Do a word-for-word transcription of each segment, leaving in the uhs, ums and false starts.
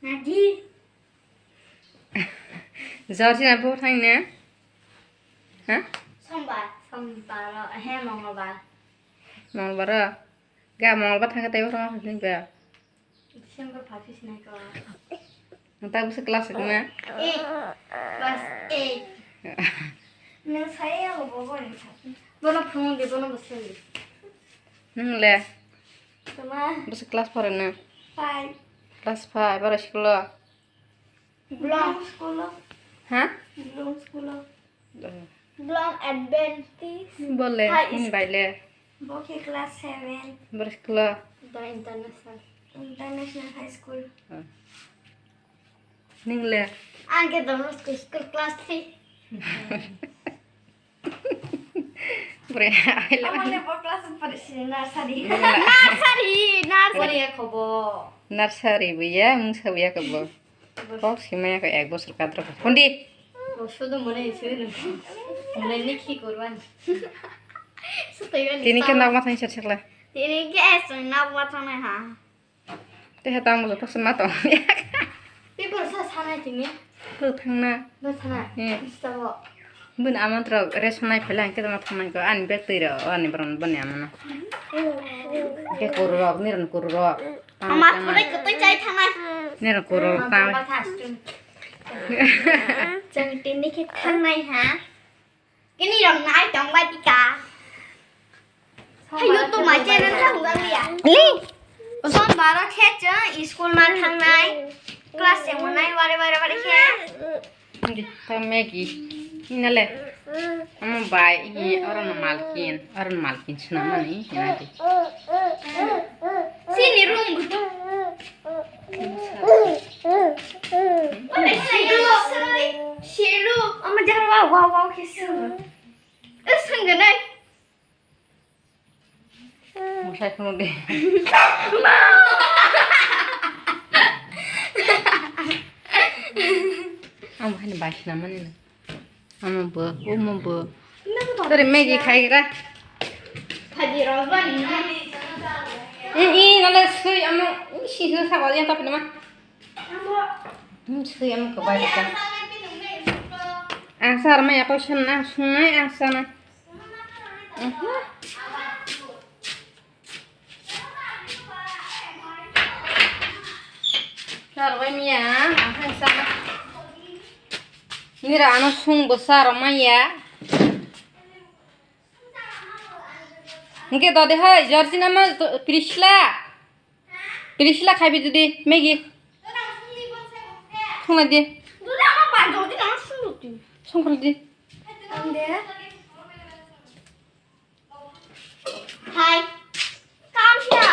Naji. Jorjina bo thang ne? Ha? Sombar, sombar, he, mongolbar. Mongolbar. Ga mongolbar thang tei bo thang thang ba. December phaphis nai ko. Nang ta bwswk class wngna? Eight. Class eight. Nang saya ya bo bo ni. Bono phone di, bono bwswk di. Nang le? Tama. Bwswk class four na? Five. Class five, aro school o? Blong school o. Ha? Blong school o. Blong Adventist. Bole, High hin school. Baile. Bo khe class seven. Bor school o? The International. International High School. Ning le? Ang khe Don Bosco School class three. Bre, ai le. Amane bo class four si nursery. Nursery, nursery. Korea khobo. Nursery bo ya, mungsa bo ya khobo. Kok simaya ko ek bosor kadro ko. Hundi. Bo sudo mone isu no. Mone ni khi korban. Tini ke nak mathang sir sikla. Tini ke es nak mathang ha. Te ha tang bo kok sima to. Paper sa sana tini. Bo thangna. Bo sana. He. Sabo. Bun amantrok res nai phela ke ma thangnai ko ani bek twi ro ani bron bani amana. Ke kuru rok niran kuru rok. Ama kore kotoi chai thangnai. Niran kuru rok ta. Chang tini ke thangnai ha. Kini rok nai tong bai tika. Hayu to mai channel ta hung liya. Li. Sombar o khe chwng school ma thangnai. Class se monai ware ware ware khe. Ngi ta Maggie. Ina le. Amo bai hi oro no malkin, oro no malkin sina mani ina di. Sini room gutu. Ore siru. Siru. Amo jara wa wa wa kisu. Sungganai. Mosai phunuk di. Ang bahai ni bai sina mani na. Amo bo, omo bo. Tori Maggie khai gra. Phaji rok bani. I, i, nale sui amo, i, si, si, sa, ba, ya, tapi nama. Hmm, sui amo ko bai ka. Ang sar ma ya ko san na, sunai ang sana. Sarbai miya, ang khe sa. Nira ano sung bo sarmaya. Hingke dode hai, Georgina ma to, Priscilla. Priscilla khaibi jodi, Maggie. Thunglai di. Sungkol di. Hai. Kam siya.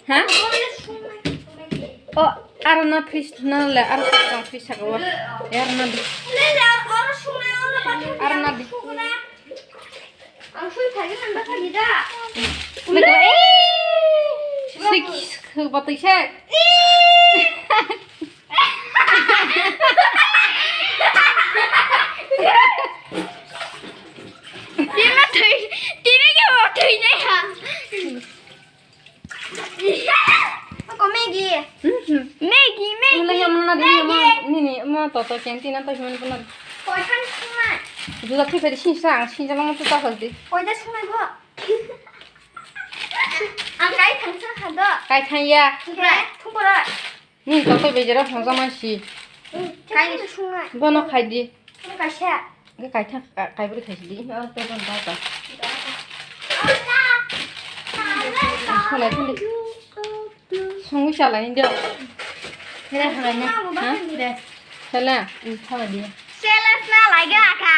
Ha? Oh, aro na fridge na le, aro na fridge saka wa. Aro na di. Aro na di. Ang sui thagi nang da thagi da. Sik, sik, batui se. Tini thui, tini ke bo thui ne ha. Ako Maggie. Maggie, Maggie. Nini, nini, mo toto canteen na to himan puna. Koi khan sunai. Juda thui pedi sin sa, sin jama mo tu ta hol di. Koi da sunai bo. Ang kai thang sa ha do. Kai thang ya. Thupra, thupra. Ni totoi bejero hongja mansi. Kaini sungai. Bono khai di. Bono kaisa. Ge kai thak, kai bri khai di. Ino aro tebon da da. Sungui salai ni do. Hele halai na. Ha? Sala. Sala di. Sala na lai ga ka.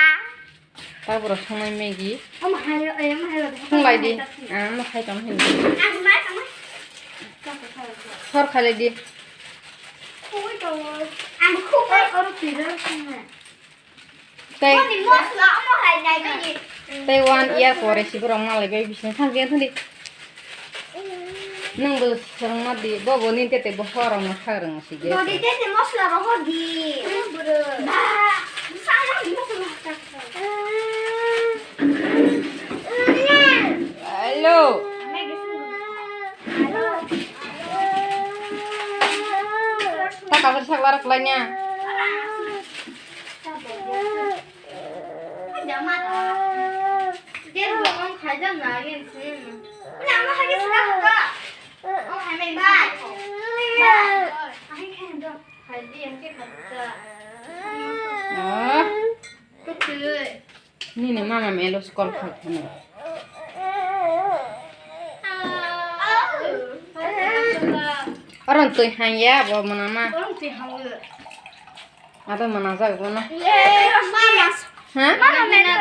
Tabura sungai Maggie. Omo hayo, eh, omo hayo. Sunglai di. Ah, omo khai tong hin. Ang mai tong. Sor khalai di. Khugui tong. Ang khugui. Oro tira sungai. Tei. Omo ni mosla, omo hai nai Maggie. Tei one year pore si borok malai bai bising thang gen thandi. Nwng bo swrwngma di, bo bo ni tete bo horong no kha rwng si ge. Nodi tete mosla rohor di. Ba, sama di mosla. Hello. Barak lainga. Ah. Nini mama melo skol khal khani. Aron twi hangya bo mwnama. Aron twi hangya. Ado mwnajak bono. Ha? Mama melo.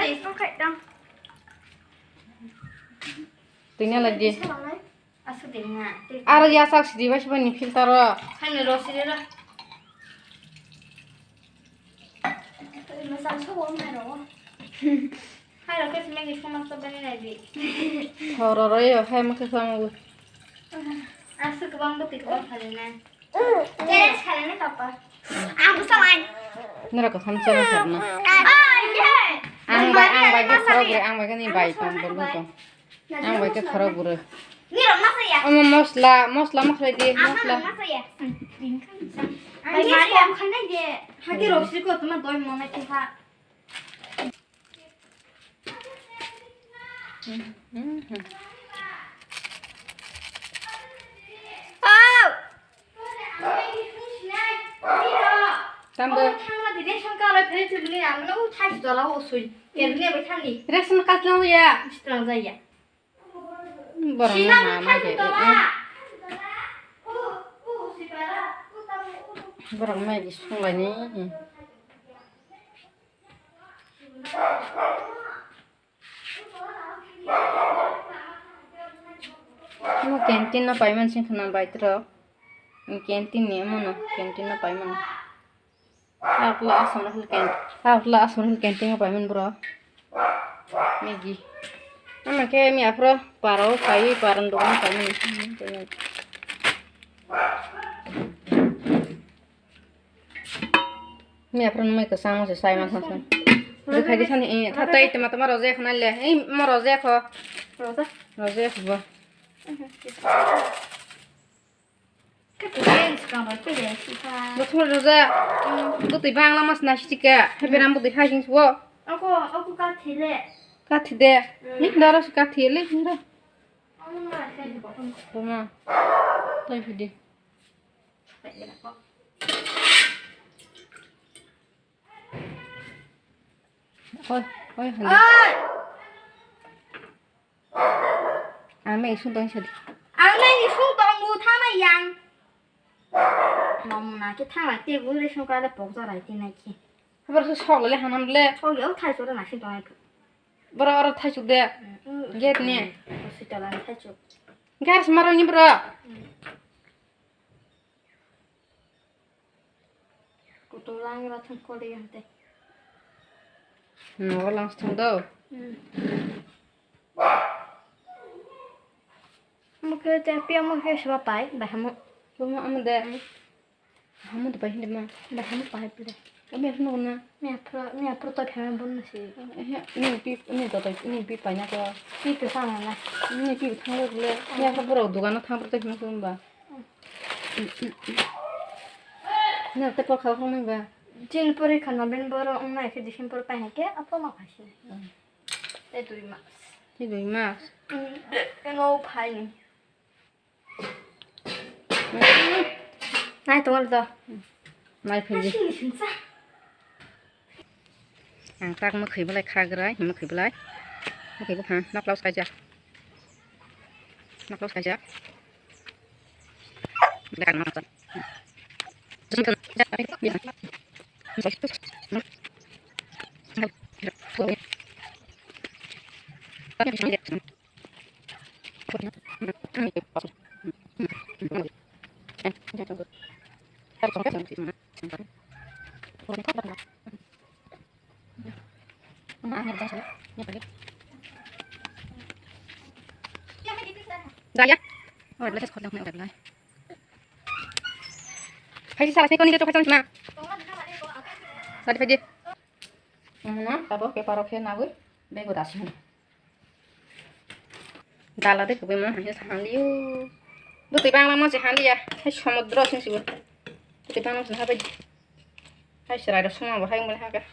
Twi na lagi. Aswk de nga. Aro yasak sidi bai sibani filter o. Hani ro sidi ro. Masang so wong hai ro. Hai ro ke sima ni suma so bani nai di. Horo ro yo hai masa sama bu. Aswk kwbang bo twi kwbang khali na. Yes, khali na papa. Ang bu sawan. Nora ko hamsa na sarna. Ah, yeah. Ang bai, ang bai ke khorok bai, ang bai ke ni bai tong bolu tong. Ang bai khe khorok bwrwi. Omo mosla, mosla ma khlai di, mosla. Ani kom khanai de. Hagi rok siko tuma doi mona khe ha. Tambo. Ration card lang ya. Borok ma ma de. Borok ma di sunglai ni. Mo canteen no paiman sing khna bai trok. Canteen ni mo no canteen no paiman. Hakla asong rok canteen, hakla asong rok canteen o paiman bro. Maggie. Ama khe mi afro paro pai paran dogan paiman. Mi aphuru nung mai kwchangma se sai ma thang thang. Rwkhaidi sani, eh, tha tei tama tama rojak khna le. Eh, mo rojak kho. Rojak? Rojak kho bo. Bothor rojak. Bwtwi bangla mas nasi tika. Hai beram bwtwi hai jing suo. Ako, ako kathi le. Kathi de. Ni daro si kathi le, ni daro. Toma. Tei phidi. Oi, oi, handi. Oi! Ang nai sung tong sadi. Ang nai sung tong mu thama yang. Nom na ke thang lai te bu le sung ka le pok ja lai te nai ke. Habar su sok le hanam le. Sok yo thai so na sing tong ai. Boro oro thai suk de. Gate ni. Hospital an thai suk. Gas maro ni bro. Kutung lang ra thang kori hante. Nogo lang thang do. Mukhe te pia mukhe seba pai, bai hamu. Tuma amu de. Hamu de pai hindi ma. Bai hamu pai pide. Kami asno na. Ni apro, ni apro to phame bon na si. Eh, ni pi, ni to to, ni pi pai na ko. Pi to sa na na. Ni pi thang le. Ni apro boro dugan thang pro to phame ko ba. Nokte por khao khongnai ba? Jin pore khana ben boro wngnai khe December pai hai khe apo ma phaisi. Tei dui mas. Tei dui mas? Eno phaini. Nai tongo do. Nai phaidi. Sini sini sa. Ang tak mwkhwi belai kha grai, mwkhwi belai. Mwkhwi buphang, nok laus kaijak. Nok laus kaijak. Daya. Oh, ada khotang ni udah lai. Hai sala sini kau ni tu pasang sana. Tadi pagi. Mana? Apa ke paro ke nawi? Bego dasi. Dala de kubui mo hanghe sangliyo. Bwtwi bangla mo se hanliya. Hai somudro sing sibo. Tei bang sini habai. Hai serai rok suma bo hai mole haka.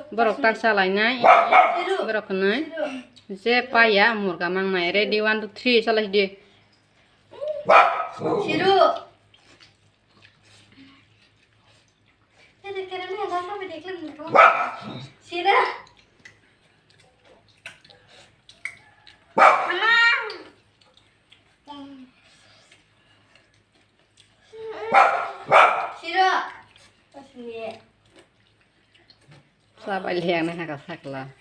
Borok tak salainai. Borok hwnwi. Je paya murga mangnai. Ready, one, two, three, salai di. Siru. Siru. Siru. Sabai liang na haka sakla.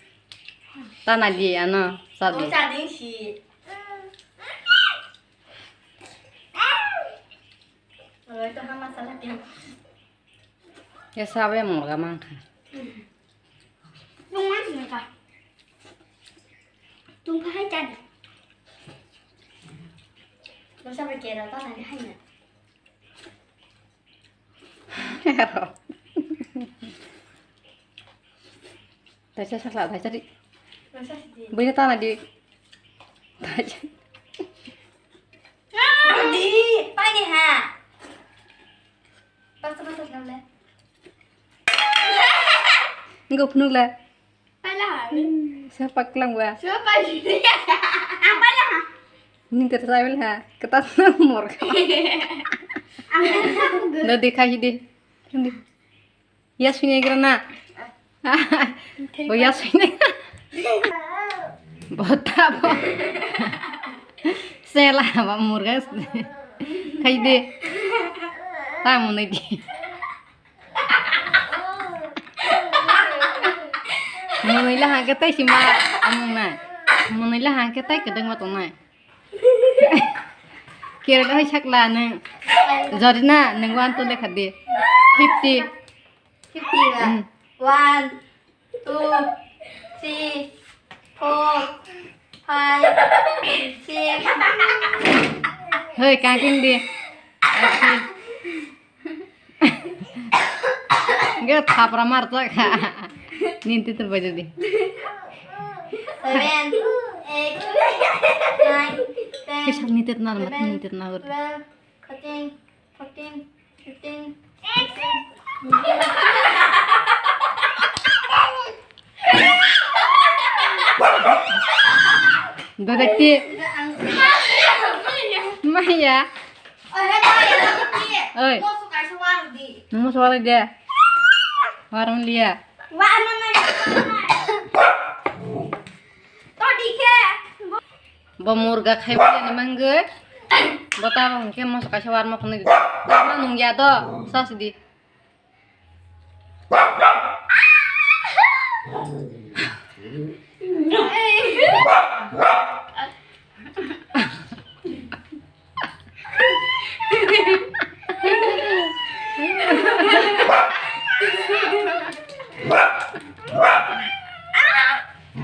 Tana di ano, sadi. Sading si. Oi, to hama sala tiang. Ya sabai murga mangkha. Nung man sini ka. Tung ka hai tadi. Nung sabai kera tana di hai na. Taisa sakla, taisa di. Buina tana di. Taisa. Di, pani ha. Pasta, pasta, sakla. Enggak penuh lah. Pala ha. Siapa kelang gua? Siapa sih? Apa lah? Ini terus saya lah. Ketat nomor. Apa lah? Udah dikasih deh. Ini. Ya, sini kira na. Oh, ya, sini. Bota, bo. Sela, ba murga. Khai de. Ta munai di. Munai la hangke tai sima amung na. Munai la hangke tai kedeng ma tongnai. Kira dahai sakla nang. Jorina nang one two lekha di. Fifty. Fifty ba. Hmm. One, two, three, four, five, six. Hei, kangking di. Enggak, thapra mar tak. Ninti terbaca di. Seven, eight, nine, ten, Kisah ninti tenar, mat eleven, ninti tenar. Twelve, thirteen, fourteen, fifteen, sixteen. Dodekti. Maya. Oi. Nung musu wala dia. Warung dia. Bo murga khai bole ni mangoi. Bo ta bo hingke moso kaisa warma phunui di. Warma nung ya do, sas di.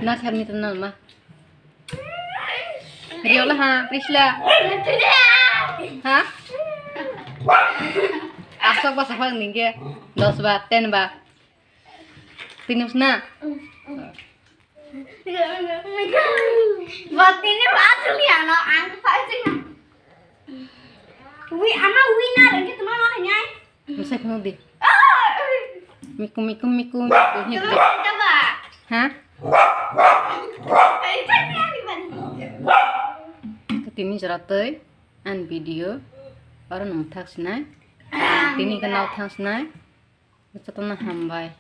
Na kharni tan ma. Riola ha, Prisla. Ha? Asok ba saphang ningke dos ba, ten ba. Tinus na. Botini ba asli ano ang pa sing. Wi ama wi na rengke tuma ma hanyai. Masa kau di. Miku miku miku miku. Coba, coba. Ha? Tini jora tei an video oro nung thak sinai. Tini ke nau thang sinai. Jotono hambai.